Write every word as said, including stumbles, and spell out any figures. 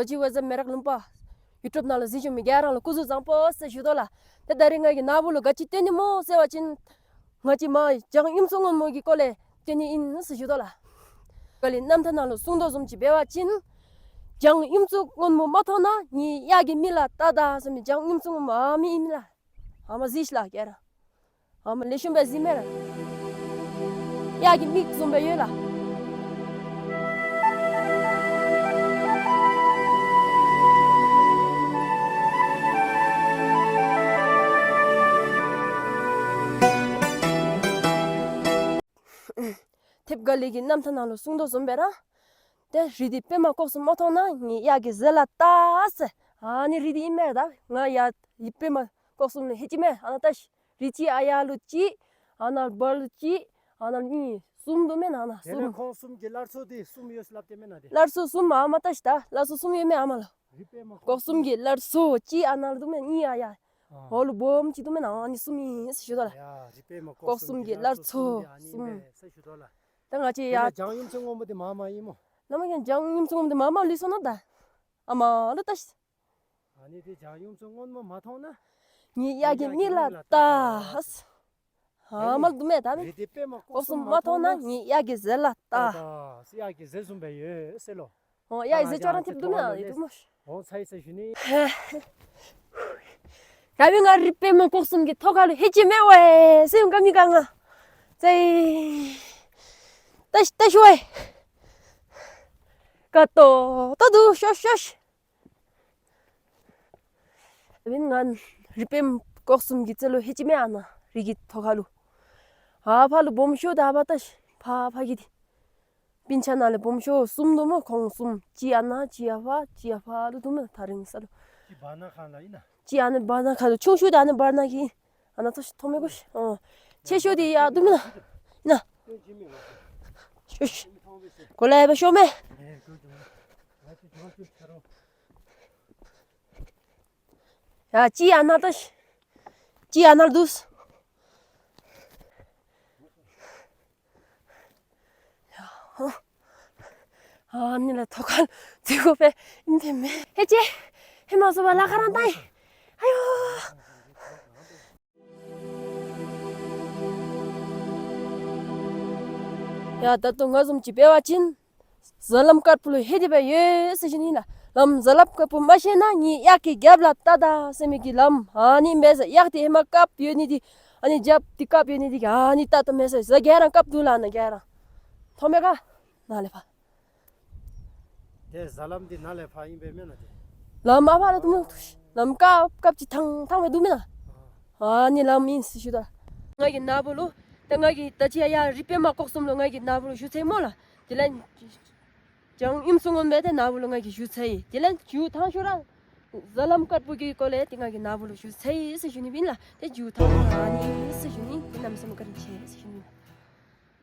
ཅིག་ཝེ་ཟ་མེ་རག་ལུང་པ་ཡུ་ཊུབ་ནང་ལུ་གཟིགས་བཞུགས་མི་ག་ར་ལུ་སྐུ་གཟུགས་བཟང་པོ་ཟེར་ཞུ་དོ་ལགས། ཏེ་ད་རིས་ང་གིས་ནཱ་བུ་ལུ་ག་ཅི་སྟོན་ནི་སྨོ་ཟེར་བ་ཅིན་ང་བཅས་མ་འཇང་གཡུ་མཚོ་སྔོན་མོ་གི་སྐོར་ལས་སྟོན་ནི་ཨིན་ཟེར་ཞུ་དོ་ལགས། ག་ལས་རྣམ་ཐར་ནང་ལུ་གསུངས་དོ་བཟུམ་ཅིག་འབད་བ་ཅིན་འཇང་གཡུ་མཚོ་སྔོན་མོ་མ་མཐོང་ན་ངེའི་གཡག་གི་མིག་ལ་ལྟ་ད་ཟེར་མི་འཇང་གཡུ་མཚོ་སྔོན་མོ་ཨ་མི་ཨིན་ལགས། ཨ་མ་གཟིགས་ལགས་ག་ར། ཨ་མ་ལེགས་ཤོམ་སྦེ་གཟིགས་མས་ལགས། གཡག་གི་མིག་བཟུམ་སྦེ་ཡོད་ལགས། ཐེབས་ག་ལས་ཀྱི་རྣམ་ཐར་ནང་ལུ་གསུངས་དོ་བཟུམ་སྦེ་ར། ཏེ་རི་འདི་པདྨ་ལྐོག་གསུམ་མ་མཐོང་ན་ངེའི་གཡག་གི་གཟེར་ལ་ལྟ་ཟེར། ཨ་ནི་རི་འདི་ཨིན་མས་ད། ང་ཡར་རི་པདྨ་ལྐོག་གསུམ་ལུ་ལྷོད་ཅི་མས། ཨ་ནཱ་ལྟ་ཤིག། རི་གཅིག་ཨ་ཡར་ལུ་གཅིག། ཨ་ནཱ་བར་ལུ་གཅིག། ཨ་ནཱ་གཉིས་གསུམ་འདུག་མེན་ན། ཨ་ནཱ་དེ་ལས་གསུམ། ཁོང་གསུམ་གྱི་བླ་མཚོ་འདི་གསུམ་ཡོད་ཟེར་སླབ་སྟེ་མེན་ན་དེ། བླ་མཚོ་གསུམ་ཨ་མ་ལྟ་ཤིག་ད། བླ་མཚོ་གསུམ་ཡོད་མས་ཨ་མ་ལུ། རི་པདྨ་ལྐོག་གསུམ་གྱི་བླ་མཚོ་གཅིག་ཨ་ནཱ་ལུ་འདུག་མེན་ན། གཉིས་ཨ་ཡར། ཨ། འོག་ལུ་སྦོམ་ཅིག་འདུག་མེན་ན། ཨ་ནི་གསུམ་ཨིན་ཟེར་ཞུ་དོ་ལགས། ཡ་རི་པདྨ་ལྐོག་གསུམ་གྱི་བླ་མཚོ་གསུམ་འདི་ཨ་ནི་ཨིན་པས་ཟེར་ཞུ་དོ་ལགས། ད་ང་བཅས་ཡ། དེ་ལས་འཇང་གཡུ་མཚོ་སྔོན་མོ་འདི་མ་མ་ཨིན་སྨོ། ནམ་ཡང་འཇང་གཡུ་མཚོ་སྔོན་མོ་འདི་མ་མ་ལུས་སོང་ན་ད། ཨ་མ་ལུ་ལྟ་ཤིག། ཨ་ནི་དེ་འཇང་གཡུ་མཚོ་སྔོན་མོ་མ་མཐོང་ན། ངེའི་གཡག་གི་མིག་ལ་ལྟ། ཨ་མ་ལུ་འདུག་མེན་ན་ད་མེན། རི་འདི་པདྨ་ལྐོག་གསུམ་མ་མཐོང་ན་ངེའི་གཡག་གི་གཟེར་ལ་ལྟ། ལྟ་ད། གཡག་གི་གཟེར་བཟུམ་སྦེ་ཡོད་ཟེར་ལོ། ཨོ་གཡག་གི་གཟེར་ཅོག་ར་འཐདཔ་འདུག་མེན་ན་ཡོད་འདུག་སྨོ། ཨོ་ཚ་ཡི་ཟེར་ཞུ་ནི། ཧེ། ད་འབདན་ང་རི་པདྨ་ལྐོག་གསུམ་གྱི་ཐོག་ཁ་ལུ་ལྷོད་ཅི་མས་ཝའེ་ཟེར་ག་མི་ག་ང་། ཙེ། ལྟ་ཤིག་ལྟ་ཤིག་ཝའེ། དགའ་ཏོག་ཏོ་འདུག། ཤོག་ཤོག་ཤོག། ད་འབདན་ང་རི་པདྨ་ལྐོག་གསུམ་གྱི་རྩེ་ལུ་ལྷོད་ཅི་མས། ཨ་ནཱ་རི་གི་ཐོག་ཁ་ལུ། ཨ་ཕར་ལུ་སྦོམ་ཤོས་འདི་ཨ་ཕར་ལྟ་ཤིག། ཕར་ཕར་གྱི་འདི། སྤུན་ཆ་ནང་ལས་སྦོམ་ཤོས་གསུམ་འདུག་སྨོ། ཁོང་གསུམ། གཅིག་ཨ་ནཱ་གཅིག་ཨ་ཕར་གཅིག་ཨ་ཕར་ལུ་འདུག་མེན་ན། ཐག་རིང་ས་ལུ། གཅིག་བར་ན་ཁ་ལུ་ཨིན་ན། གཅིག་ཨ་ནི་བར་ན་ཁ་ལུ། ཆུང་ཤོས་འདི་ཨ་ནི་བར་ན་གི། ཨ་ནཱ་ཚུ་མཐོང་མི་གོ་ཤིག། ཨོ། ཆེ་ཤོས་འདི་ཡར་འདུག་མེན་ན། ཨིན་ན། ཤོག་ཤོག། གོ་ལ་ཡ་སྦེ་ཤོག་མས། ཡ་གཅིག་ཨ་ནཱ་ལྟ་ཤིག། གཅིག་ཨ་ནཱ་འདུག། ཨ་ནི་ལས་ཐོག་ཁར་འཛུལ་དགོ་པས། ཨིན་པས་མས། ལྷོད་ཅི། ལྷོད་མ་ཚུགས་པར་ལ་ཁར་རང་བཏང་ཡི། ཨ་ཡོ། ཡ་ད་ལྟོ་ང་བཟུམ་ཅིག་འབད་བ་ཅིན་གཟའ་ལམ་དཀར་པོ་ལུ་ལྷོད་དེ་སྦེ་ཡོད་ཟེར་ཞུ་ནི་ལགས། ལམ་གཟའ་ལམ་དཀར་པོ་མ་ཤེས་ན་ངེའི་གཡག་གི་རྒྱབ་ལ་ལྟ་ད་ཟེར་མི་གི་ལམ་ཨ་ནི་ཨིན་པས་ཟེར། གཡག་དེ་ཧེ་མ་བཀབ་ཡོད་ནི་འདི་ཨ་ནི་རྒྱབ་འདི་བཀབ་ཡོད་ནི་འདི་གིས་ཨ་ནི་ལྟ་ལྟ་མས་ཟེར། གཟའ་ག་ར་བཀབ་འདུག་ལགས། ནཱ་ག་ར་མཐོང་མས་ག། ནཱ་ལས་ཕར། དེ་གཟའ་ལམ་འདི་ནཱ་ལས་ཕར་ཨིན་པས་མེན་ན་དེ། ལམ་ཨ་ཕར་ལུ་འདུག་མས། ལམ་བཀབ་བཀབ་ཅིག་ཐང་ཐང་སྦེ་འདུག་མེན་ན། ཨ་ནི་ལམ་ཨིན་ཟེར་ཞུ་དོ། ང་གིས་ནཱ་བུ་ལུ་ད་ང་གིས་ད་ཅི་ཡ་ཡར་རི་པདྨ་ལྐོག་གསུམ་ལུ་ང་གིས་ནཱ་བུ་ལུ་ཞུ་ཚར་ཡི་སྨོ་ལགས། དེ་ལས་འཇང་གཡུ་མཚོ་སྔོན་མོ་དེ་ནཱ་བུ་ལུ་ང་གིས་ཞུ་ཚར་ཡི། དེ་ལས་མཇུག་ཐང་ཤོས་ར་གཟའ་ལམ་དཀར་པོ་གི་སྐོར་ལས་དེ་ང་གིས་ནཱ་བུ་ལུ་ཞུ་ཚར་ཡི་ཟེར་ཞུ་ནི་ཨིན་ལགས། དེ་མཇུག་ཐང་ཨ་ནི་ཟེར་ཞུ་ནི། དེ་གནམ་མེད་ས་མེད་བཀའ་དྲིན་ཆེ་ཟེར་ཞུ་ནི་ཨིན་ལགས།